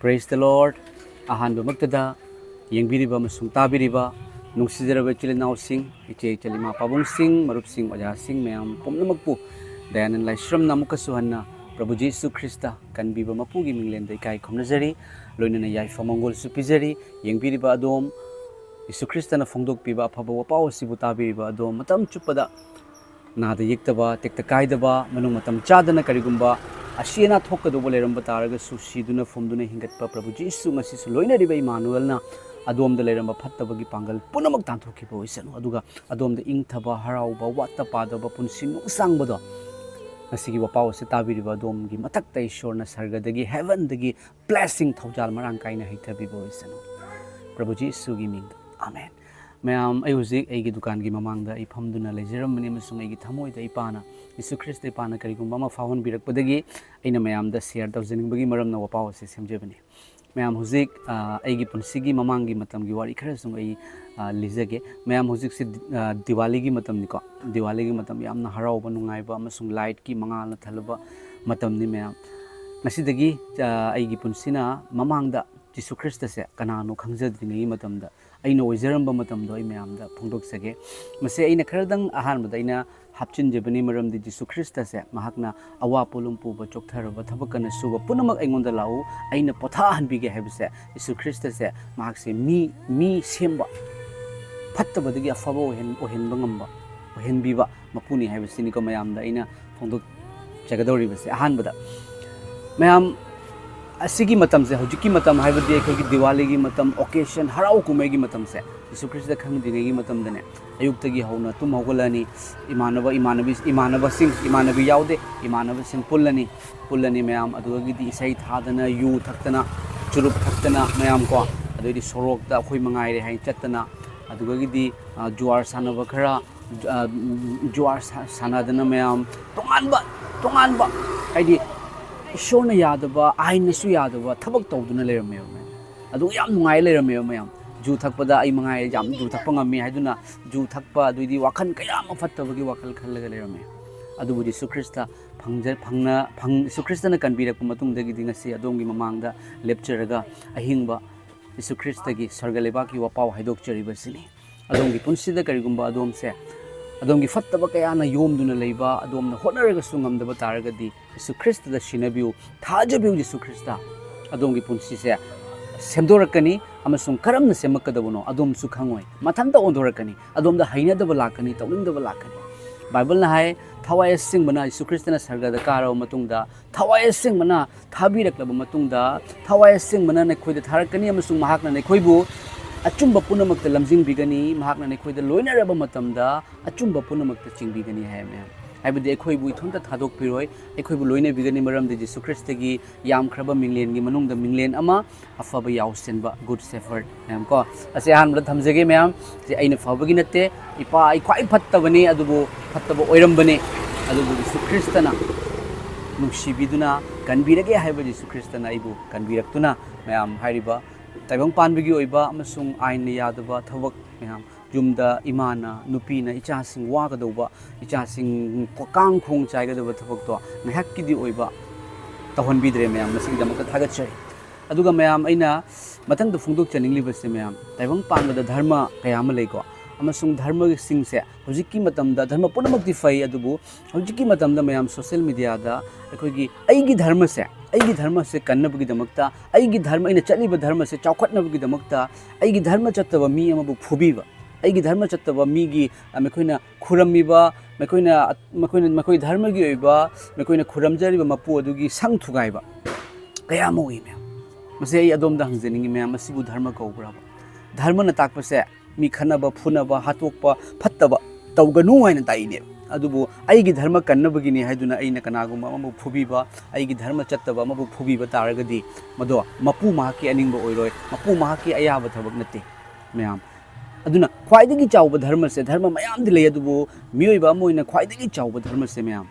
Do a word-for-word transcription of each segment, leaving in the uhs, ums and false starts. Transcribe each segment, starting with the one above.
Praise the Lord. ꯑꯍꯥꯟꯕꯃꯛꯇꯗ ꯌꯦꯡꯕꯤꯔꯤꯕ ꯑꯃꯁꯨꯡ ꯇꯥꯕꯤꯔꯤꯕ ꯅꯨꯡꯁꯤꯖꯔꯕ ꯏꯆꯤꯜ ꯏꯅꯥꯎꯁꯤꯡ, ꯏꯆꯦ ꯏꯆꯜ, ꯏꯃꯥ ꯄꯥꯕꯨꯡꯁꯤꯡ, ꯃꯔꯨꯞꯁꯤꯡ, ꯑꯣꯖꯥꯁꯤꯡ ꯃꯌꯥꯝ ꯄꯨꯝꯅꯃꯛꯄꯨ ꯗꯌꯥꯅꯟ ꯂꯥꯏꯁ꯭ꯔꯝꯅ ꯑꯃꯨꯛꯀꯁꯨ ꯍꯟꯅ ꯄ꯭ꯔꯚꯨ ꯖꯤꯁꯨ ꯈ꯭ꯔꯤꯁꯇ ꯀꯟꯕꯤꯕ ꯃꯄꯨꯒꯤ ꯃꯤꯡꯂꯦꯟꯗ ꯏꯀꯥꯏ ꯈꯨꯝꯅꯖꯔꯤ꯫ ꯂꯣꯏꯅꯅ ꯌꯥꯏꯐ ꯃꯪꯒꯣꯜꯁꯨ ꯄꯤꯖꯔꯤ꯫ ꯌꯦꯡꯕꯤꯔꯤꯕ ꯑꯗꯣꯝ, ꯌꯤꯁꯨ ꯈ꯭ꯔꯤꯁꯇꯅ ꯐꯣꯡꯗꯣꯛꯄꯤꯕ ꯑꯐꯕ ꯋꯥꯄꯥꯎ ꯑꯁꯤꯕꯨ ꯇꯥꯕꯤꯔꯤꯕ ꯑꯗꯣꯝ, ꯃꯇꯝ ꯆꯨꯞꯄꯗ ꯅꯥꯗ ꯌꯦꯛꯇꯕ, ꯇꯦꯛꯇ ꯀꯥꯏꯗꯕ, ꯃꯅꯨꯡ ꯃꯇꯝ ꯆꯥꯗꯅ ꯀꯔꯤꯒꯨꯝꯕ ꯑꯁꯤ ꯑꯅꯥ ꯊꯣꯛꯀꯗꯧꯕ ꯂꯩꯔꯝꯕ ꯇꯥꯔꯒꯁꯨ, ꯁꯤꯗꯨꯅ ꯐꯨꯝꯗꯨꯅ ꯍꯤꯡꯒꯠꯄ ꯄ꯭ꯔꯚꯨ ꯖꯤꯁꯨ ꯉꯁꯤꯁꯨ ꯂꯣꯏꯅꯔꯤꯕ ꯏꯃꯥꯅꯨꯑꯦꯜꯅ ꯑꯗꯣꯝꯗ ꯂꯩꯔꯝꯕ ꯐꯠꯇꯕꯒꯤ ꯄꯥꯡꯒꯜ ꯄꯨꯝꯅꯃꯛ ꯇꯥꯟꯊꯣꯛꯈꯤꯕ ꯑꯣꯏꯁꯅꯨ꯫ ꯑꯗꯨꯒ ꯑꯗꯣꯝꯗ ꯏꯪꯊꯕ, ꯍꯔꯥꯎꯕ, ꯋꯥꯠꯇ ꯄꯥꯗꯕ ꯄꯨꯟꯁꯤ ꯅꯨꯡꯁꯥꯡꯕꯗꯣ ꯉꯁꯤꯒꯤ ꯋꯥꯄꯥꯎ ꯑꯁꯤ ꯇꯥꯕꯤꯔꯤꯕ ꯑꯗꯣꯝꯒꯤ ꯃꯊꯛꯇ ꯏꯁꯣꯔꯅ ꯁꯔꯒꯗꯒꯤ, ꯍꯦꯚꯟꯗꯒꯤ blessing ꯊꯧꯖꯥꯜ ꯃꯔꯥꯡ ꯀꯥꯏꯅ ꯍꯩꯊꯕꯤꯕ ꯑꯣꯏꯁꯅꯨ꯫ ꯄ꯭ꯔꯚꯨ ꯖꯤꯁꯨꯒꯤ ꯃꯤꯡꯗ, ꯑꯃꯦꯟ꯫ ꯃꯌꯥꯝ, ꯑꯩ ꯍꯧꯖꯤꯛ ꯑꯩꯒꯤ ꯗꯨꯀꯥꯟꯒꯤ ꯃꯃꯥꯡꯗ ꯑꯩ ꯐꯝꯗꯨꯅ ꯂꯩꯖꯔꯝꯕꯅꯤ, ꯑꯃꯁꯨꯡ ꯑꯩꯒꯤ ꯊꯃꯣꯏꯗ ꯏꯄꯥꯅ, ꯌꯤꯁꯨ ꯈ꯭ꯔꯤꯁꯇ ꯏꯄꯥꯅ ꯀꯔꯤꯒꯨꯝꯕ ꯑꯃ ꯐꯥꯎꯍꯟꯕꯤꯔꯛꯄꯗꯒꯤ ꯑꯩꯅ ꯃꯌꯥꯝꯗ share ꯇꯧꯖꯅꯤꯡꯕꯒꯤ ꯃꯔꯝꯅ ꯋꯥꯄꯥꯎ ꯑꯁꯤ ꯁꯦꯝꯖꯕꯅꯤ꯫ ꯃꯌꯥꯝ, ꯍꯧꯖꯤꯛ, ꯑ, ꯑꯩꯒꯤ ꯄꯨꯟꯁꯤꯒꯤ ꯃꯃꯥꯡꯒꯤ ꯃꯇꯝꯒꯤ ꯋꯥꯔꯤ ꯈꯔꯁꯨ ꯑꯩ, ꯑ, ꯂꯤꯖꯒꯦ꯫ ꯃꯌꯥꯝ, ꯍꯧꯖꯤꯛꯁꯦ ꯗꯤ-, ꯑ, ꯗꯤꯋꯥꯂꯤꯒꯤ ꯃꯇꯝꯅꯤꯀꯣ꯫ ꯗꯤꯋꯥꯂꯤꯒꯤ ꯃꯇꯝ, ꯌꯥꯝꯅ ꯍꯔꯥꯎꯕ, ꯅꯨꯡꯉꯥꯏꯕ ꯑꯃꯁꯨꯡ lightꯀꯤ ꯃꯉꯥꯜꯅ ꯊꯜꯂꯕ ꯃꯇꯝꯅꯤ ꯃꯌꯥꯝ꯫ ꯉꯁꯤꯗꯒꯤ, ꯑ, ꯑꯩꯒꯤ ꯄꯨꯟꯁꯤꯅ ꯃꯃꯥꯡꯗ ꯖꯤꯁꯨ ꯈ꯭ꯔꯤꯁꯇꯁꯦ ꯀꯅꯥꯅꯣ ꯈꯪꯖꯗ꯭ꯔꯤꯉꯩꯒꯤ ꯃꯇꯝꯗ, ꯑꯩꯅ ꯑꯣꯏꯖꯔꯝꯕ ꯃꯇꯝꯗꯣ ꯑꯩ ꯃꯌꯥꯝꯗ ꯐꯣꯡꯗꯣꯛꯆꯒꯦ꯫ ꯃꯁꯤ ꯑꯩꯅ ꯈꯔꯗꯪ ꯑꯍꯥꯟꯕꯗ ꯑꯩꯅ ꯍꯥꯞꯆꯤꯟꯖꯕꯅꯤ, ꯃꯔꯝꯗꯤ ꯖꯤꯁꯨ ꯈ꯭ꯔꯤꯁꯇꯁꯦ ꯃꯍꯥꯛꯅ "ꯑꯋꯥ ꯄꯣꯠꯂꯨꯝ ꯄꯨꯕ, ꯆꯣꯛꯊꯔꯕ, ꯊꯕꯛ ꯀꯟꯅ ꯁꯨꯕ ꯄꯨꯝꯅꯃꯛ ꯑꯩꯉꯣꯟꯗ ꯂꯥꯛꯎ, ꯑꯩꯅ ꯄꯣꯊꯥꯍꯟꯕꯤꯒꯦ" ꯍꯥꯏꯕꯁꯦ, ꯖꯤꯁꯨ ꯈ꯭ꯔꯤꯁꯇꯁꯦ ꯃꯍꯥꯛꯁꯦ ꯃꯤ, ꯃꯤ ꯁꯦꯝꯕ, ꯐꯠꯇꯕꯗꯒꯤ ꯑꯐꯕ ꯑꯣꯏꯍꯟ-, ꯑꯣꯏꯍꯟꯕ ꯉꯝꯕ, ꯑꯣꯏꯍꯟꯕꯤꯕ ꯃꯄꯨꯅꯤ ꯍꯥꯏꯕꯁꯤꯅꯤꯀꯣ ꯃꯌꯥꯝꯗ ꯑꯩꯅ ꯐꯣꯡꯗꯣꯛꯆꯒꯗꯧꯔꯤꯕꯁꯦ꯫ ꯑꯍꯥꯟꯕꯗ, ꯃꯌꯥꯝ, ꯑꯁꯤꯒꯤ ꯃꯇꯝꯁꯦ, ꯍꯧꯖꯤꯛꯀꯤ ꯃꯇꯝ ꯍꯥꯏꯕꯗꯤ ꯑꯩꯈꯣꯏꯒꯤ ꯗꯤꯋꯥꯂꯤꯒꯤ ꯃꯇꯝ, occasion, ꯍꯔꯥꯎ ꯀꯨꯝꯍꯩꯒꯤ ꯃꯇꯝꯁꯦ, ꯖꯤꯁꯨ ꯈ꯭ꯔꯤꯁꯇ ꯈꯪꯗ꯭ꯔꯤꯉꯩꯒꯤ ꯃꯇꯝꯗꯅꯦ, ꯑꯌꯨꯛꯇꯒꯤ ꯍꯧꯅ ꯇꯨꯝ ꯍꯧꯒꯠꯂꯅꯤ, ꯏꯃꯥꯟꯅꯕ, ꯏꯃꯥꯟꯅꯕꯤ, ꯏꯃꯥꯟꯅꯕꯁꯤꯡ, ꯏꯃꯥꯟꯅꯕꯤ ꯌꯥꯎꯗꯦ, ꯏꯃꯥꯟꯅꯕꯁꯤꯡ ꯄꯨꯜꯂꯅꯤ, ꯄꯨꯜꯂꯅꯤ ꯃꯌꯥꯝ, ꯑꯗꯨꯗꯒꯤꯗꯤ ꯏꯁꯩ ꯊꯥꯗꯅ, ꯌꯨ ꯊꯛꯇꯅ, ꯆꯨꯔꯨꯞ ꯊꯛꯇꯅ ꯃꯌꯥꯝ ꯀꯣ, ꯑꯗꯩꯗꯤ ꯁꯣꯔꯣꯛꯇ ꯑꯩꯈꯣꯏ ꯃꯉꯥꯏꯔꯦ ꯍꯥꯏꯅ ꯆꯠꯇꯅ, ꯑꯗꯨꯗꯒꯤꯗꯤ, ꯑ, ꯖꯨꯋꯥꯔ ꯁꯥꯟꯅꯕ ꯈꯔ, ꯑ, ꯖꯨꯋꯥꯔ ꯁꯥ-, ꯁꯥꯟꯅꯗꯅ ꯃꯌꯥꯝ, ꯇꯣꯉꯥꯟꯕ, ꯇꯣꯉꯥꯟꯕ, ꯍꯥꯏꯗꯤ ꯏꯁꯣꯔꯅ ꯌꯥꯗꯕ, ꯑꯥꯏꯟꯅꯁꯨ ꯌꯥꯗꯕ ꯊꯕꯛ ꯇꯧꯗꯨꯅ ꯂꯩꯔꯝꯃꯦꯕ ꯃꯌꯥꯝ꯫ ꯑꯗꯨꯒ ꯌꯥꯝ ꯅꯨꯡꯉꯥꯏ ꯂꯩꯔꯝꯃꯦꯕ ꯃꯌꯥꯝ꯫ ꯖꯨ ꯊꯛꯄꯗ ꯑꯩ ꯃꯉꯥꯏ ꯌꯥꯝ ꯖꯨ ꯊꯛꯄ ꯉꯝꯃꯤ ꯍꯥꯏꯗꯨꯅ ꯖꯨ ꯊꯛꯄ, ꯑꯗꯨꯏꯗꯤ ꯋꯥꯈꯜ ꯀꯌꯥ ꯑꯃ ꯐꯠꯇꯕꯒꯤ ꯋꯥꯈꯜ ꯈꯜꯂꯒ ꯂꯩꯔꯝꯃꯦ꯫ ꯑꯗꯨꯕꯨ ꯖꯤꯁꯨ ꯈ꯭ꯔꯤꯁꯇ ꯐꯪꯖ ꯐꯪꯅ ꯐꯪ ꯖꯤꯁꯨ ꯈ꯭ꯔꯤꯁꯇꯅ ꯀꯟꯕꯤꯔꯛꯄ ꯃꯇꯨꯡꯗꯒꯤꯗꯤ ꯉꯁꯤ ꯑꯗꯣꯝꯒꯤ ꯃꯃꯥꯡꯗ ꯂꯦꯞꯆꯔꯒ ꯑꯍꯤꯡꯕ ꯖꯤꯁꯨ ꯈ꯭ꯔꯤꯁꯇꯒꯤ ꯁ꯭ꯋꯔꯒ ꯂꯩꯕꯥꯛꯀꯤ ꯋꯥꯄꯥꯎ ꯍꯥꯏꯗꯣꯛꯆꯔꯤꯕꯁꯤꯅꯤ꯫ ꯑꯗꯣꯝꯒꯤ ꯄꯨꯟꯁꯤꯗ ꯀꯔꯤꯒꯨꯝꯕ ꯑꯗꯣꯝꯁꯦ ꯑꯗꯣꯝꯒꯤ ꯐꯠꯇꯕ ꯀꯌꯥꯅ ꯌꯣꯝꯗꯨꯅ ꯂꯩꯕ, ꯑꯗꯣꯝꯅ ꯍꯣꯠꯅꯔꯒꯁꯨ ꯉꯝꯗꯕ ꯇꯥꯔꯒꯗꯤ ꯖꯤꯁꯨ ꯈ꯭ꯔꯤꯁꯇꯗ ꯁꯤꯟꯅꯕꯤꯌꯨ, ꯊꯥꯖꯕꯤꯌꯨ ꯖꯤꯁꯨ ꯈ꯭ꯔꯤꯁꯇ꯫ ꯑꯗꯣꯝꯒꯤ ꯄꯨꯟꯁꯤꯁꯦ ꯁꯦꯝꯗꯣꯔꯛꯀꯅꯤ ꯑꯃꯁꯨꯡ ꯀꯔꯝꯅ ꯁꯦꯝꯃꯛꯀꯗꯕꯅꯣ ꯑꯗꯣꯝꯁꯨ ꯈꯪꯉꯣꯏ꯫ ꯃꯊꯟꯇ ꯑꯣꯟꯊꯣꯔꯛꯀꯅꯤ, ꯑꯗꯣꯝꯗ ꯍꯩꯅꯗꯕ ꯂꯥꯛꯀꯅꯤ, ꯇꯧꯅꯤꯡꯗꯕ ꯂꯥꯛꯀꯅꯤ꯫ ꯕꯥꯏꯕꯜꯅ ꯍꯥꯏ, ꯊꯋꯥꯏ ꯑꯁꯦꯡꯕꯅ ꯖꯤꯁꯨ ꯈ꯭ꯔꯤꯁꯇꯅ ꯁꯔꯒꯗ ꯀꯥꯔꯕ ꯃꯇꯨꯡꯗ, ꯊꯋꯥꯏ ꯑꯁꯦꯡꯕꯅ ꯊꯥꯕꯤꯔꯛꯂꯕ ꯃꯇꯨꯡꯗ, ꯊꯋꯥꯏ ꯑꯁꯦꯡꯕꯅ ꯅꯈꯣꯏꯗ ꯊꯥꯔꯛꯀꯅꯤ ꯑꯃꯁꯨꯡ ꯃꯍꯥꯛꯅ ꯅꯈꯣꯏꯕꯨ ꯑꯆꯨꯝꯕ ꯄꯨꯝꯅꯃꯛꯇ ꯂꯝꯖꯤꯡꯕꯤꯒꯅꯤ꯫ ꯃꯍꯥꯛꯅ ꯅꯈꯣꯏꯗ ꯂꯣꯏꯅꯔꯕ ꯃꯇꯝꯗ ꯑꯆꯨꯝꯕ ꯄꯨꯝꯅꯃꯛꯇ ꯆꯤꯡꯕꯤꯒꯅꯤ ꯍꯥꯏ, ꯃꯌꯥꯝ꯫ ꯍꯥꯏꯕꯗꯤ ꯑꯩꯈꯣꯏꯕꯨ ꯏꯊꯟꯇ ꯊꯥꯗꯣꯛꯄꯤꯔꯣꯏ, ꯑꯩꯈꯣꯏꯕꯨ ꯂꯣꯏꯅꯕꯤꯒꯅꯤ, ꯃꯔꯝꯗꯤ ꯖꯤꯁꯨ ꯈ꯭ꯔꯤꯁꯇꯒꯤ ꯌꯥꯝꯈ꯭ꯔꯕ ꯃꯤꯡꯂꯦꯟꯒꯤ ꯃꯅꯨꯡꯗ ꯃꯤꯡꯂꯦꯟ ꯑꯃ, ꯑꯐꯕ ꯌꯥꯎꯁꯦꯟꯕ, good shepherd, ꯃꯌꯥꯝ ꯀꯣ꯫ ꯑꯁꯤ ꯑꯍꯥꯟꯕꯗ ꯊꯝꯖꯒꯦ, ꯃꯌꯥꯝ꯫ ꯁꯤ ꯑꯩꯅ ꯐꯕꯒꯤ ꯅꯠꯇꯦ, ꯏꯄꯥ ꯑꯩ ꯈ꯭ꯋꯥꯏ ꯐꯠꯇꯕꯅꯤ, ꯑꯗꯨꯕꯨ ꯐꯠꯇꯕ ꯑꯣꯏꯔꯝꯕꯅꯤ꯫ ꯑꯗꯨꯕꯨ ꯖꯤꯁꯨ ꯈ꯭ꯔꯤꯁꯇꯅ ꯅꯨꯡꯁꯤꯕꯤꯗꯨꯅ ꯀꯟꯕꯤꯔꯒꯦ ꯍꯥꯏꯕ ꯖꯤꯁꯨ ꯈ꯭ꯔꯤꯁꯇꯅ ꯑꯩꯕꯨ ꯀꯟꯕꯤꯔꯛꯇꯨꯅ, ꯃꯌꯥꯝ, ꯍꯥꯏꯔꯤꯕ ꯇꯥꯏꯕꯪ ꯄꯥꯟꯕꯒꯤ ꯑꯣꯏꯕ ꯑꯃꯁꯨꯡ ꯑꯥꯏꯟꯅ ꯌꯥꯗꯕ ꯊꯕꯛ ꯃꯌꯥꯝ, ꯌꯨꯝꯗ ꯏꯃꯥꯅ, ꯅꯨꯄꯤꯅ ꯏꯆꯥꯁꯤꯡ ꯋꯥꯒꯗꯧꯕ, ꯏꯆꯥꯁꯤꯡ ꯀꯥꯡ ꯈꯣꯡ ꯆꯥꯏꯒꯗꯕ ꯊꯕꯛꯇꯣ ꯉꯥꯏꯍꯥꯛꯀꯤꯗꯤ ꯑꯣꯏꯕ ꯇꯧꯍꯟꯕꯤꯗ꯭ꯔꯦ, ꯃꯌꯥꯝ꯫ ꯃꯁꯤꯒꯤꯗꯃꯛꯇ ꯊꯥꯒꯠꯆꯔꯤ꯫ ꯑꯗꯨꯒ, ꯃꯌꯥꯝ, ꯑꯩꯅ ꯃꯊꯪꯗ ꯐꯣꯡꯗꯣꯛꯆꯅꯤꯡꯂꯤꯕꯁꯦ, ꯃꯌꯥꯝ, ꯇꯥꯏꯕꯪ ꯄꯥꯟꯕꯗ ꯙꯔꯃ ꯀꯌꯥ ꯑꯃ ꯂꯩꯀꯣ, ꯑꯃꯁꯨꯡ ꯙꯔꯃꯁꯤꯡꯁꯦ ꯍꯧꯖꯤꯛꯀꯤ ꯃꯇꯝꯗ, ꯙꯔꯃ ꯄꯨꯝꯅꯃꯛꯇꯤ ꯐꯩ, ꯑꯗꯨꯕꯨ ꯍꯧꯖꯤꯛꯀꯤ ꯃꯇꯝꯗ, ꯃꯌꯥꯝ, ꯁꯣꯁꯤꯌꯦꯜ ꯃꯤꯗꯤꯌꯥꯗ ꯑꯩꯈꯣꯏꯒꯤ, ꯑꯩꯒꯤ ꯙꯔꯃꯁꯦ, ꯑꯩꯒꯤ ꯙꯔꯃꯁꯦ ꯀꯟꯅꯕꯒꯤꯗꯃꯛꯇ, ꯑꯩꯒꯤ ꯙꯔꯃ, ꯑꯩꯅ ꯆꯠꯂꯤꯕ ꯙꯔꯃꯁꯦ ꯆꯥꯎꯈꯠꯅꯕꯒꯤꯗꯃꯛꯇ, ꯑꯩꯒꯤ ꯙꯔꯃ ꯆꯠꯇꯕ ꯃꯤ ꯑꯃꯕꯨ ꯐꯨꯕꯤꯕ, ꯑꯩꯒꯤ ꯙꯔꯃ ꯆꯠꯇꯕ ꯃꯤꯒꯤ, ꯑ, ꯃꯈꯣꯏꯅ ꯈꯨꯔꯝꯃꯤꯕ, ꯃꯈꯣꯏꯅ, ꯃꯈꯣꯏꯅ, ꯃꯈꯣꯏ ꯙꯔꯃꯒꯤ ꯑꯣꯏꯕ, ꯃꯈꯣꯏꯅ ꯈꯨꯔꯝꯖꯔꯤꯕ ꯃꯄꯨ ꯑꯗꯨꯒꯤ ꯁꯪ ꯊꯨꯒꯥꯏꯕ ꯀꯌꯥ ꯑꯃ ꯎꯏ, ꯃꯌꯥꯝ꯫ ꯃꯁꯤ ꯑꯩ ꯑꯗꯣꯝꯗ ꯍꯪꯖꯅꯤꯡꯉꯤ, ꯃꯌꯥꯝ, ꯃꯁꯤꯕꯨ ꯙꯔꯃ ꯀꯧꯕ꯭ꯔꯕ? ꯙꯔꯃꯅ ꯇꯥꯛꯄꯁꯦ ꯃꯤ ꯈꯠꯅꯕ, ꯐꯨꯅꯕ, ꯍꯥꯠꯇꯣꯛꯄ, ꯐꯠꯇꯕ ꯇꯧꯒꯅꯨ ꯍꯥꯏꯅ ꯇꯥꯛꯏꯅꯦꯕ꯫ ꯑꯗꯨꯕꯨ ꯑꯩꯒꯤ ꯙꯔꯃ ꯀꯟꯅꯕꯒꯤꯅꯤ ꯍꯥꯏꯗꯨꯅ ꯑꯩꯅ ꯀꯅꯥꯒꯨꯝꯕ ꯑꯃꯕꯨ ꯐꯨꯕꯤꯕ, ꯑꯩꯒꯤ ꯙꯔꯃ ꯆꯠꯇꯕ ꯑꯃꯕꯨ ꯐꯨꯕꯤꯕ ꯇꯥꯔꯒꯗꯤ, ꯃꯗꯣ ꯃꯄꯨ ꯃꯍꯥꯛꯀꯤ ꯑꯅꯤꯡꯕ ꯑꯣꯏꯔꯣꯏ, ꯃꯄꯨ ꯃꯍꯥꯛꯀꯤ ꯑꯌꯥꯕ ꯊꯕꯛ ꯅꯠꯇꯦ, ꯃꯌꯥꯝ꯫ ꯑꯗꯨꯅ ꯈ꯭ꯋꯥꯏꯗꯒꯤ ꯆꯥꯎꯕ ꯙꯔꯃꯁꯦ, ꯙꯔꯃ ꯃꯌꯥꯝꯗꯤ ꯂꯩ, ꯑꯗꯨꯕꯨ ꯃꯤꯑꯣꯏꯕ ꯑꯃ ꯑꯣꯏꯅ ꯈ꯭ꯋꯥꯏꯗꯒꯤ ꯆꯥꯎꯕ ꯙꯔꯃꯁꯦ, ꯃꯌꯥꯝ,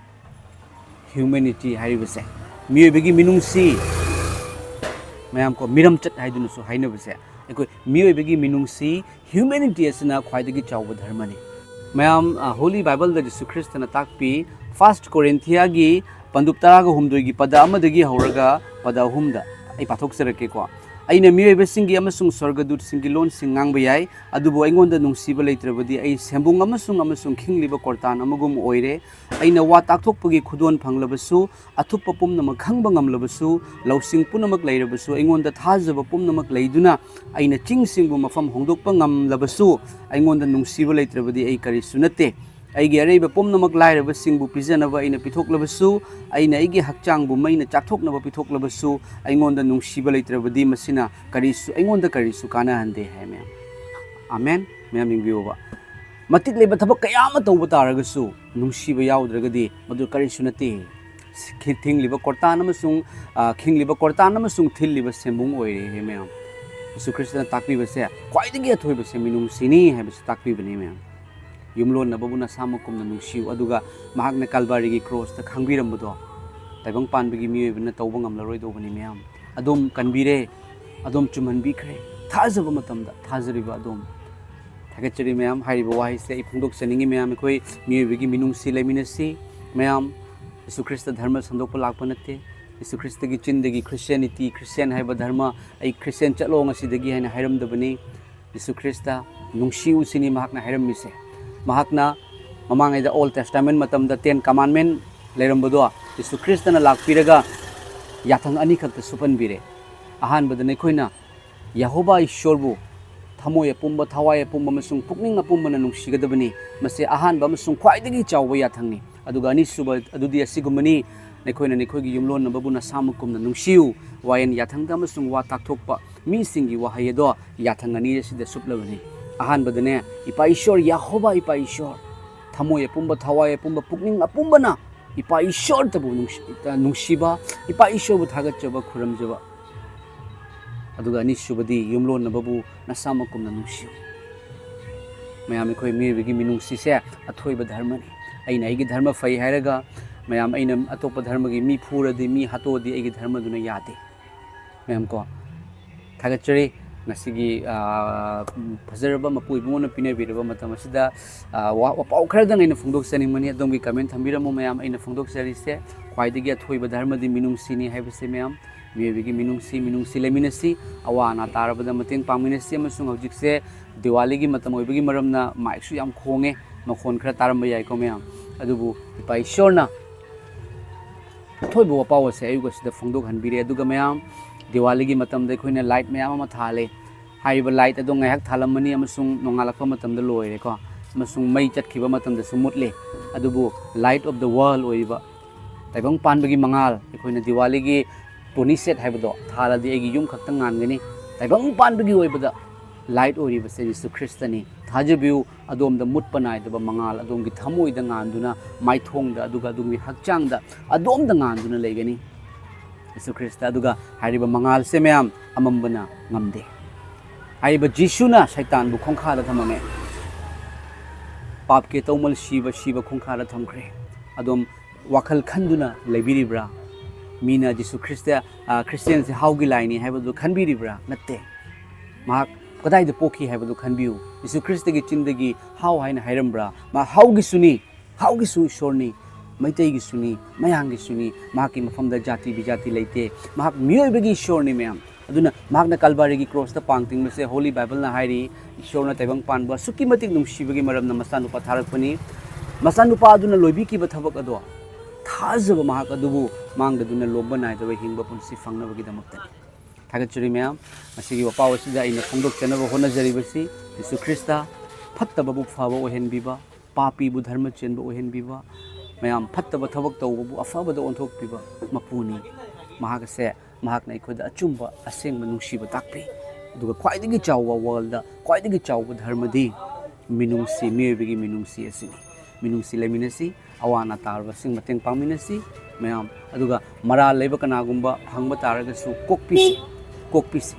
ꯍ꯭ꯌꯨꯃꯦꯅꯤꯇꯤ ꯍꯥꯏꯔꯤꯕꯁꯦ, ꯃꯤꯑꯣꯏꯕꯒꯤ ꯃꯤꯅꯨꯡꯁꯤ, ꯃꯌꯥꯝ ꯀꯣ, ꯃꯤꯔꯝꯆꯠ ꯍꯥꯏꯗꯨꯅꯁꯨ ꯍꯥꯏꯅꯕꯁꯦ, ꯑꯩꯈꯣꯏ ꯃꯤꯑꯣꯏꯕꯒꯤ ꯃꯤꯅꯨꯡꯁꯤ, ꯍ꯭ꯌꯨꯃꯦꯅꯤꯇꯤ ꯑꯁꯤꯅ ꯈ꯭ꯋꯥꯏꯗꯒꯤ ꯆꯥꯎꯕ ꯙꯔꯃꯅꯤ꯫ ꯃꯌꯥꯝ, ꯑ, ꯍꯣꯂꯤ ꯕꯥꯏꯕꯜꯗ ꯖꯤꯁꯨ ꯈ꯭ꯔꯤꯁꯇꯅ ꯇꯥꯛꯄꯤ, ꯐꯥꯔꯁ ꯀꯣꯔꯤꯟꯊꯤꯌꯥꯒꯤ ꯄꯟꯗꯨꯞ ꯇꯔꯥꯒ ꯍꯨꯝꯗꯣꯏꯒꯤ ꯄꯗ ꯑꯃꯗꯒꯤ ꯍꯧꯔꯒ ꯄꯗ ꯑꯍꯨꯝꯗ ꯑꯩ ꯄꯥꯊꯣꯛꯆꯔꯛꯀꯦꯀꯣ꯫ "ꯑꯩꯅ ꯃꯤꯑꯣꯏꯕꯁꯤꯡꯒꯤ ꯑꯃꯁꯨꯡ ꯁ꯭ꯋꯔꯒꯗꯨꯠꯁꯤꯡꯒꯤ ꯂꯣꯟꯁꯤꯡ ꯉꯥꯡꯕ ꯌꯥꯏ, ꯑꯗꯨꯕꯨ ꯑꯩꯉꯣꯟꯗ ꯅꯨꯡꯁꯤꯕ ꯂꯩꯇ꯭ꯔꯕꯗꯤ ꯑꯩ ꯁꯦꯝꯕꯨꯡ ꯑꯃꯁꯨꯡ, ꯑꯃꯁꯨꯡ ꯈꯤꯡꯂꯤꯕ ꯀꯣꯔꯇꯥꯟ ꯑꯃꯒꯨꯝ ꯑꯣꯏꯔꯦ꯫ ꯑꯩꯅ ꯋꯥ ꯇꯥꯛꯊꯣꯛꯄꯒꯤ ꯈꯨꯗꯣꯟ ꯐꯪꯂꯕꯁꯨ, ꯑꯊꯨꯞꯄ ꯄꯨꯝꯅꯃꯛ ꯈꯪꯕ ꯉꯝꯂꯕꯁꯨ, ꯂꯧꯁꯤꯡ ꯄꯨꯝꯅꯃꯛ ꯂꯩꯔꯕꯁꯨ, ꯑꯩꯉꯣꯟꯗ ꯊꯥꯖꯕ ꯄꯨꯝꯅꯃꯛ ꯂꯩꯗꯨꯅ ꯑꯩꯅ ꯆꯤꯡꯁꯤꯡꯕꯨ ꯃꯐꯝ ꯍꯣꯡꯗꯣꯛꯄ ꯉꯝꯂꯕꯁꯨ, ꯑꯩꯉꯣꯟꯗ ꯅꯨꯡꯁꯤꯕ ꯂꯩꯇ꯭ꯔꯕꯗꯤ ꯑꯩ ꯀꯔꯤꯁꯨ ꯅꯠꯇꯦ꯫ ꯑꯩꯒꯤ ꯑꯔꯩꯕ ꯄꯨꯝꯅꯃꯛ ꯂꯥꯏꯔꯕꯁꯤꯡꯕꯨ ꯄꯤꯖꯅꯕ ꯑꯩꯅ ꯄꯤꯊꯣꯛꯂꯕꯁꯨ, ꯑꯩꯅ ꯑꯩꯒꯤ ꯍꯛꯆꯥꯡꯕꯨ ꯃꯩꯅ ꯆꯥꯛꯊꯣꯛꯅꯕ ꯄꯤꯊꯣꯛꯂꯕꯁꯨ, ꯑꯩꯉꯣꯟꯗ ꯅꯨꯡꯁꯤꯕ ꯂꯩꯇ꯭ꯔꯕꯗꯤ ꯃꯁꯤꯅ ꯀꯔꯤꯁꯨ, ꯑꯩꯉꯣꯟꯗ ꯀꯔꯤꯁꯨ ꯀꯥꯟꯅꯍꯟꯗꯦ" ꯍꯥꯏ ꯃꯌꯥꯝ꯫ ꯑꯃꯦꯟ꯫ ꯃꯌꯥꯝ ꯌꯦꯡꯕꯤꯌꯨꯕ, ꯃꯇꯤꯛ ꯂꯩꯕ ꯊꯕꯛ ꯀꯌꯥ ꯑꯃ ꯇꯧꯕ ꯇꯥꯔꯒꯁꯨ ꯅꯨꯡꯁꯤꯕ ꯌꯥꯎꯗ꯭ꯔꯒꯗꯤ ꯃꯗꯨ ꯀꯔꯤꯁꯨ ꯅꯠꯇꯦ꯫ ꯈꯤ-, ꯊꯤꯡꯂꯤꯕ ꯀꯣꯔꯇꯥꯟ ꯑꯃꯁꯨꯡ, ꯑ, ꯈꯤꯡꯂꯤꯕ ꯀꯣꯔꯇꯥꯟ ꯑꯃꯁꯨꯡ ꯊꯤꯜꯂꯤꯕ ꯁꯦꯝꯕꯨꯡ ꯑꯣꯏꯔꯦ ꯃꯌꯥꯝ꯫ ꯌꯤꯁꯨ ꯈ꯭ꯔꯤꯁꯇꯅ ꯇꯥꯛꯄꯤꯕꯁꯦ ꯈ꯭ꯋꯥꯏꯗꯒꯤ ꯑꯊꯣꯏꯕꯁꯦ ꯃꯤꯅꯨꯡꯁꯤꯅꯤ ꯍꯥꯏꯕꯁꯤ ꯇꯥꯛꯄꯤꯕꯅꯤ ꯃꯌꯥꯝ꯫ "ꯌꯨꯝꯂꯣꯟꯅꯕꯕꯨ ꯅꯁꯥꯃꯛꯀꯨꯝꯅ ꯅꯨꯡꯁꯤꯌꯨ"꯫ ꯑꯗꯨꯒ ꯃꯍꯥꯛꯅ ꯀꯜꯕꯥꯔꯤꯒꯤ ꯀ꯭ꯔꯣꯁꯇ ꯈꯥꯡꯕꯤꯔꯝꯕꯗꯣ ꯇꯥꯏꯕꯪ ꯄꯥꯟꯕꯒꯤ ꯃꯤꯑꯣꯏꯕꯅ ꯇꯧꯕ ꯉꯝꯂꯔꯣꯏꯗꯧꯕꯅꯤ ꯃꯌꯥꯝ꯫ ꯑꯗꯣꯝ ꯀꯟꯕꯤꯔꯦ, ꯑꯗꯣꯝ ꯆꯨꯝꯍꯟꯕꯤꯈ꯭ꯔꯦ꯫ ꯊꯥꯖꯕ ꯃꯇꯝꯗ ꯊꯥꯖꯔꯤꯕ ꯑꯗꯣꯝ꯫ ꯊꯥꯒꯠꯆꯔꯤ ꯃꯌꯥꯝ꯫ ꯍꯥꯏꯔꯤꯕ ꯋꯥꯍꯩꯁꯦ ꯑꯩ ꯐꯣꯡꯗꯣꯛꯆꯅꯤꯡꯉꯤ ꯃꯌꯥꯝ꯫ ꯑꯩꯈꯣꯏ ꯃꯤꯑꯣꯏꯕꯒꯤ ꯃꯤꯅꯨꯡꯁꯤ ꯂꯩꯃꯤꯟꯅꯁꯤ ꯃꯌꯥꯝ꯫ ꯌꯤꯁꯨ ꯈ꯭ꯔꯤꯁꯇ ꯙꯔꯃ ꯁꯟꯗꯣꯛꯄ ꯂꯥꯛꯄ ꯅꯠꯇꯦ꯫ ꯌꯤꯁꯨ ꯈ꯭ꯔꯤꯁꯇꯒꯤ ꯆꯤꯟꯗꯒꯤ "ꯈ꯭ꯔꯤꯁꯇꯤꯌꯥꯅꯤꯇꯤ, ꯈ꯭ꯔꯤꯁꯇꯤꯌꯥꯟ ꯍꯥꯏꯕ ꯙꯔꯃ, ꯑꯩ ꯈ꯭ꯔꯤꯁꯇꯤꯌꯥꯟ ꯆꯠꯂꯣ ꯉꯁꯤꯗꯒꯤ" ꯍꯥꯏꯅ ꯍꯥꯏꯔꯝꯗꯕꯅꯤ꯫ ꯌꯤꯁꯨ ꯈ꯭ꯔꯤꯁꯇ ꯅꯨꯡꯁꯤꯌꯨ ꯁꯤꯅꯤ ꯃꯍꯥꯛꯅ ꯍꯥꯏꯔꯝꯃꯤꯁꯦ꯫ ꯃꯍꯥꯛꯅ ꯃꯃꯥꯡꯉꯩꯗ ꯑꯣꯜ ꯇꯦꯁꯇꯥꯃꯦꯟ ꯃꯇꯝꯗ ꯇꯦꯟ ꯀꯃꯥꯟꯃꯦꯟ ꯂꯩꯔꯝꯕꯗꯣ ꯌꯤꯁꯨ ꯈ꯭ꯔꯤꯁꯇꯅ ꯂꯥꯛꯄꯤꯔꯒ ꯌꯥꯊꯪ ꯑꯅꯤꯈꯛꯇ ꯁꯨꯞꯍꯟꯕꯤꯔꯦ꯫ ꯑꯍꯥꯟꯕꯗ ꯅꯈꯣꯏꯅ ꯌꯦꯍꯣꯕꯥ ꯏꯁꯣꯔꯕꯨ ꯊꯃꯣꯏ ꯑꯄꯨꯝꯕ, ꯊꯋꯥꯏ ꯑꯄꯨꯝꯕ ꯑꯃꯁꯨꯡ ꯄꯨꯛꯅꯤꯡ ꯑꯄꯨꯝꯕꯅ ꯅꯨꯡꯁꯤꯒꯗꯕꯅꯤ꯫ ꯃꯁꯤ ꯑꯍꯥꯟꯕ ꯑꯃꯁꯨꯡ ꯈ꯭ꯋꯥꯏꯗꯒꯤ ꯆꯥꯎꯕ ꯌꯥꯊꯪꯅꯤ꯫ ꯑꯗꯨꯒ ꯑꯅꯤꯁꯨꯕ ꯑꯗꯨꯗꯤ ꯑꯁꯤꯒꯨꯝꯕꯅꯤ, "ꯅꯈꯣꯏꯅ ꯅꯈꯣꯏꯒꯤ ꯌꯨꯝꯂꯣꯟꯅꯕꯕꯨ ꯅꯁꯥꯃꯛꯀꯨꯝꯅ ꯅꯨꯡꯁꯤꯌꯨ"꯫ ꯋꯥꯌꯦꯟ ꯌꯥꯊꯪꯗ ꯑꯃꯁꯨꯡ ꯋꯥ ꯇꯥꯛꯊꯣꯛꯄ ꯃꯤꯁꯤꯡꯒꯤ ꯋꯥꯍꯩ ꯑꯗꯣ ꯌꯥꯊꯪ ꯑꯅꯤ ꯑꯁꯤꯗ ꯁꯨꯞꯂꯕꯅꯤ꯫ ꯑꯍꯥꯟꯕꯗꯅꯦ, ꯏꯄꯥ ꯏꯁꯣꯔ, ꯌꯦꯍꯣꯕꯥ ꯏꯄꯥ ꯏꯁꯣꯔ, ꯊꯃꯣꯏ ꯑꯄꯨꯝꯕ, ꯊꯋꯥꯏ ꯑꯄꯨꯝꯕ, ꯄꯨꯛꯅꯤꯡ ꯑꯄꯨꯝꯕꯅ ꯏꯄꯥ ꯏꯁꯣꯔꯇꯕꯨ ꯅꯨꯡꯁꯤ-, ꯅꯨꯡꯁꯤꯕ, ꯏꯄꯥ ꯏꯁꯣꯔꯕꯨ ꯊꯥꯒꯠꯆꯕ, ꯈꯨꯔꯨꯝꯖꯕ꯫ ꯑꯗꯨꯒ ꯑꯅꯤꯁꯨꯕꯗꯤ, ꯌꯨꯝꯂꯣꯟꯅꯕꯕꯨ ꯅꯁꯥꯃꯛꯀꯨꯝꯅ ꯅꯨꯡꯁꯤꯌꯨ꯫ ꯃꯌꯥꯝ, ꯑꯩꯈꯣꯏ ꯃꯤꯑꯣꯏꯕꯒꯤ ꯃꯤꯅꯨꯡꯁꯤꯁꯦ ꯑꯊꯣꯏꯕ ꯙꯔꯃꯅꯤ꯫ ꯑꯩꯅ ꯑꯩꯒꯤ ꯙꯔꯃ ꯐꯩ ꯍꯥꯏꯔꯒ ꯃꯌꯥꯝ, ꯑꯩꯅ ꯑꯇꯣꯞꯄ ꯙꯔꯃꯒꯤ ꯃꯤ ꯐꯨꯔꯗꯤ, ꯃꯤ ꯍꯥꯠꯇꯣꯛꯑꯗꯤ, ꯑꯩꯒꯤ ꯙꯔꯃꯗꯨꯅ ꯌꯥꯗꯦ꯫ ꯃꯌꯥꯝ ꯀꯣ, ꯊꯥꯒꯠꯆꯔꯤ꯫ ꯉꯁꯤꯒꯤ ꯑ, ꯐꯖꯔꯕ ꯃꯄꯨ ꯏꯕꯨꯡꯉꯣꯅ ꯄꯤꯅꯕꯤꯔꯕ ꯃꯇꯝ ꯑꯁꯤꯗ ꯑ, ꯋꯥ- ꯋꯥꯄꯥꯎ ꯈꯔꯗꯪ ꯑꯩꯅ ꯐꯣꯡꯗꯣꯛꯆꯅꯤꯡꯕꯅꯤ꯫ ꯑꯗꯣꯝꯒꯤ ꯀꯃꯦꯟ ꯊꯝꯕꯤꯔꯝꯃꯨ ꯃꯌꯥꯝ꯫ ꯑꯩꯅ ꯐꯣꯡꯗꯣꯛꯆꯔꯤꯁꯦ ꯈ꯭ꯋꯥꯏꯗꯒꯤ ꯑꯊꯣꯏꯕ ꯙꯔꯃꯗꯤ ꯃꯤꯅꯨꯡꯁꯤꯅꯤ ꯍꯥꯏꯕꯁꯤ ꯃꯌꯥꯝ꯫ ꯃꯤꯑꯣꯏꯕꯒꯤ ꯃꯤꯅꯨꯡꯁꯤ, ꯃꯤꯅꯨꯡꯁꯤ ꯂꯩꯃꯤꯟꯅꯁꯤ, ꯑꯋꯥ ꯑꯅꯥ ꯇꯥꯔꯕꯗ ꯃꯇꯦꯡ ꯄꯥꯡꯃꯤꯟꯅꯁꯤ꯫ ꯑꯃꯁꯨꯡ ꯍꯧꯖꯤꯛꯁꯦ ꯗꯤꯋꯥꯂꯤꯒꯤ ꯃꯇꯝ ꯑꯣꯏꯕꯒꯤ ꯃꯔꯝꯅ ꯃꯥꯏꯛꯁꯨ ꯌꯥꯝ ꯈꯣꯡꯉꯦ, ꯃꯈꯣꯟ ꯈꯔ ꯇꯥꯔꯝꯕ ꯌꯥꯏꯀꯣ ꯃꯌꯥꯝ꯫ ꯑꯗꯨꯕꯨ ꯏꯄꯥ ꯏꯁꯣꯔꯅ ꯑꯊꯣꯏꯕ ꯋꯥꯄꯥꯎ ꯑꯁꯦ ꯑꯌꯨꯛ ꯑꯁꯤꯗ ꯐꯣꯡꯗꯣꯛꯍꯟꯕꯤꯔꯦ꯫ ꯑꯗꯨꯒ ꯃꯌꯥꯝ, ꯗꯤꯋꯥꯂꯤꯒꯤ ꯃꯇꯝꯗ ꯑꯩꯈꯣꯏꯅ ꯂꯥꯏꯠ ꯃꯌꯥꯝ ꯑꯃ ꯊꯥꯜꯂꯦ꯫ ꯍꯥꯏꯔꯤꯕ ꯂꯥꯏꯠ ꯑꯗꯣ ꯉꯥꯏꯍꯥꯛ ꯊꯥꯜꯂꯝꯃꯅꯤ ꯑꯃꯁꯨꯡ ꯅꯣꯡꯉꯥꯜꯂꯛꯄ ꯃꯇꯝꯗ ꯂꯣꯏꯔꯦꯀꯣ, ꯑꯃꯁꯨꯡ ꯃꯩ ꯆꯠꯈꯤꯕ ꯃꯇꯝꯗꯁꯨ ꯃꯨꯠꯂꯦ꯫ ꯑꯗꯨꯕꯨ light of the world ꯑꯣꯏꯔꯤꯕ ꯇꯥꯏꯕꯪ ꯄꯥꯟꯕꯒꯤ ꯃꯉꯥꯜ, ꯑꯩꯈꯣꯏꯅ ꯗꯤꯋꯥꯂꯤꯒꯤ ꯇꯣꯅꯤ ꯁꯦꯠ ꯍꯥꯏꯕꯗꯣ ꯊꯥꯜꯂꯗꯤ ꯑꯩꯒꯤ ꯌꯨꯝ ꯈꯛꯇ ꯉꯥꯟꯒꯅꯤ꯫ ꯇꯥꯏꯕꯪ ꯄꯥꯟꯕꯒꯤ ꯑꯣꯏꯕꯗ ꯂꯥꯏꯠ ꯑꯣꯏꯔꯤꯕꯁꯦ ꯖꯤꯁꯨ ꯈ꯭ꯔꯤꯁꯇꯅꯤ꯫ ꯊꯥꯖꯕꯤꯌꯨ, ꯑꯗꯣꯝꯗ ꯃꯨꯠꯄ ꯅꯥꯏꯗꯕ ꯃꯉꯥꯜ ꯑꯗꯣꯝꯒꯤ ꯊꯃꯣꯏꯗ ꯉꯥꯟꯗꯨꯅ, ꯃꯥꯏꯊꯣꯡꯗ, ꯑꯗꯨꯒ ꯑꯗꯣꯝꯒꯤ ꯍꯛꯆꯥꯡꯗ ꯑꯗꯣꯝꯗ ꯉꯥꯟꯗꯨꯅ ꯂꯩꯒꯅꯤ꯫ Jesus Christ. ꯑꯗꯨꯒ ꯍꯥꯏꯔꯤꯕ ꯃꯉꯥꯜꯁꯦ ꯃꯌꯥꯝ ꯑꯃꯝꯕꯅ ꯉꯝꯗꯦ꯫ ꯍꯥꯏꯔꯤꯕ ꯖꯤꯁꯨꯅ ꯁꯩꯇꯥꯟꯕꯨ ꯈꯣꯡꯈꯥꯗ ꯊꯝꯃꯝꯃꯦ꯫ ꯄꯥꯞꯀꯤ ꯑꯇꯧꯃꯜ ꯁꯤꯕ, ꯁꯤꯕ ꯈꯣꯡꯈꯥꯗ ꯊꯝꯈ꯭ꯔꯦ꯫ ꯑꯗꯣꯝ ꯋꯥꯈꯜ ꯈꯟꯗꯨꯅ ꯂꯩꯕꯤꯔꯤꯕ꯭ꯔꯥ? ꯃꯤꯅ ꯖꯤꯁꯨ ꯈ꯭ꯔꯤꯁꯇ, ꯑ, ꯈ꯭ꯔꯤꯁꯇꯤꯌꯥꯟꯁꯦ ꯍꯥꯎꯒꯤ ꯂꯥꯏꯅꯤ ꯍꯥꯏꯕꯗꯨ ꯈꯟꯕꯤꯔꯤꯕ꯭ꯔꯥ? ꯅꯠꯇꯦ꯫ ꯃꯍꯥꯛ ꯀꯗꯥꯏꯗ ꯄꯣꯛꯈꯤ ꯍꯥꯏꯕꯗꯨ ꯈꯟꯕꯤꯌꯨ꯫ ꯖꯤꯁꯨ ꯈ꯭ꯔꯤꯁꯇꯒꯤ ꯆꯤꯟꯗꯒꯤ ꯍꯥꯎ ꯍꯥꯏꯅ ꯍꯥꯏꯔꯝꯕ꯭ꯔꯥ? ꯃꯍꯥꯛ ꯍꯥꯎꯒꯤꯁꯨꯅꯤ, ꯍꯥꯎꯒꯤꯁꯨ ꯏꯁꯣꯔꯅꯤ, ꯃꯩꯇꯩꯒꯤꯁꯨꯅꯤ, ꯃꯌꯥꯡꯒꯤꯁꯨꯅꯤ꯫ ꯃꯍꯥꯛꯀꯤ ꯃꯐꯝꯗ ꯖꯥꯇꯤ ꯕꯤꯖꯥꯇꯤ ꯂꯩꯇꯦ꯫ ꯃꯍꯥꯛ ꯃꯤꯑꯣꯏꯕꯒꯤ ꯏꯁꯣꯔꯅꯤ ꯃꯌꯥꯝ꯫ ꯑꯗꯨꯅ ꯃꯍꯥꯛꯅ ꯀꯜꯚꯥꯔꯤꯒꯤ ꯀ꯭ꯔꯣꯁꯇ ꯄꯥꯡ ꯇꯤꯡꯕꯁꯦ ꯍꯣꯂꯤ ꯕꯥꯏꯕꯜꯅ ꯍꯥꯏꯔꯤ, ꯏꯁꯣꯔꯅ ꯇꯥꯏꯕꯪ ꯄꯥꯟꯕ ꯑꯁꯨꯛꯀꯤ ꯃꯇꯤꯛ ꯅꯨꯡꯁꯤꯕꯒꯤ ꯃꯔꯝꯅ ꯃꯆꯥꯅꯨꯄꯥ ꯊꯥꯔꯛꯄꯅꯤ꯫ ꯃꯆꯥꯅꯨꯄꯥ ꯑꯗꯨꯅ ꯂꯣꯏꯕꯤꯈꯤꯕ ꯊꯕꯛ ꯑꯗꯣ ꯊꯥꯖꯕ ꯃꯍꯥꯛ ꯑꯗꯨꯕꯨ ꯃꯥꯡꯗꯗꯨꯅ ꯂꯣꯝꯕ ꯅꯥꯏꯗꯕ ꯍꯤꯡꯕ ꯄꯨꯟꯁꯤ ꯐꯪꯅꯕꯒꯤꯗꯃꯛꯇꯅꯤ꯫ ꯊꯥꯒꯠꯆꯔꯤ ꯃꯌꯥꯝ꯫ ꯃꯁꯤꯒꯤ ꯋꯥꯄꯥꯎ ꯑꯁꯤꯗ ꯑꯩꯅ ꯐꯣꯡꯗꯣꯛꯆꯅꯕ ꯍꯣꯠꯅꯖꯔꯤꯕꯁꯤ ꯖꯤꯁꯨ ꯈ꯭ꯔꯤꯁꯇ ꯐꯠꯇꯕꯕꯨ ꯐꯕ ꯑꯣꯏꯍꯟꯕꯤꯕ, ꯄꯥꯄꯤꯕꯨ ꯙꯔꯃ ꯆꯦꯟꯕ ꯑꯣꯏꯍꯟꯕꯤꯕ, ꯃꯌꯥꯝ ꯐꯠꯇꯕ ꯊꯕꯛ ꯇꯧꯕꯕꯨ ꯑꯐꯕꯗ ꯑꯣꯟꯊꯣꯛꯄꯤꯕ ꯃꯄꯨꯅꯤ꯫ ꯃꯍꯥꯛ ꯑꯁꯦ, ꯃꯍꯥꯛꯅ ꯑꯩꯈꯣꯏꯗ ꯑꯆꯨꯝꯕ ꯑꯁꯦꯡꯕ ꯅꯨꯡꯁꯤꯕ ꯇꯥꯛꯄꯤ꯫ ꯑꯗꯨꯒ ꯈ꯭ꯋꯥꯏꯗꯒꯤ ꯆꯥꯎꯕ ꯋꯥꯔꯜꯗ ꯈ꯭ꯋꯥꯏꯗꯒꯤ ꯆꯥꯎꯕ ꯙꯔꯃꯗꯤ ꯃꯤꯅꯨꯡꯁꯤ, ꯃꯤꯑꯣꯏꯕꯒꯤ ꯃꯤꯅꯨꯡꯁꯤ ꯑꯁꯤꯅꯤ꯫ ꯃꯤꯅꯨꯡꯁꯤ ꯂꯩꯃꯤꯟꯅꯁꯤ, ꯑꯋꯥ ꯑꯅꯥ ꯇꯥꯔꯕꯁꯤꯡ ꯃꯇꯦꯡ ꯄꯥꯡꯃꯤꯟꯅꯁꯤ ꯃꯌꯥꯝ꯫ ꯑꯗꯨꯒ ꯃꯔꯥꯜ ꯂꯩꯕ ꯀꯅꯥꯒꯨꯝꯕ ꯐꯪꯕ ꯇꯥꯔꯒꯁꯨ ꯀꯣꯛꯄꯤꯁꯤ, ꯀꯣꯛꯄꯤꯁꯤ꯫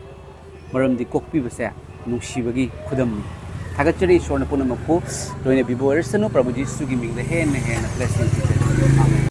ꯃꯔꯝꯗꯤ ꯀꯣꯛꯄꯤꯕꯁꯦ ꯅꯨꯡꯁꯤꯕꯒꯤ ꯈꯨꯗꯝꯅꯤ꯫ ꯊꯥꯒꯠꯆꯔꯤ ꯏꯁꯣꯔꯅ ꯄꯨꯝꯅꯃꯛꯄꯨ ꯂꯣꯏꯅꯕꯤꯕ ꯑꯣꯏꯔꯁꯅꯨ꯫ ꯄ꯭ꯔꯚꯨ ꯖꯤꯁꯨꯒꯤ ꯃꯤꯡꯗ ꯍꯦꯟꯅ ꯍꯦꯟꯅ blessing ꯄꯤꯖꯔꯤ꯫ ꯑꯥꯃꯦꯟ꯫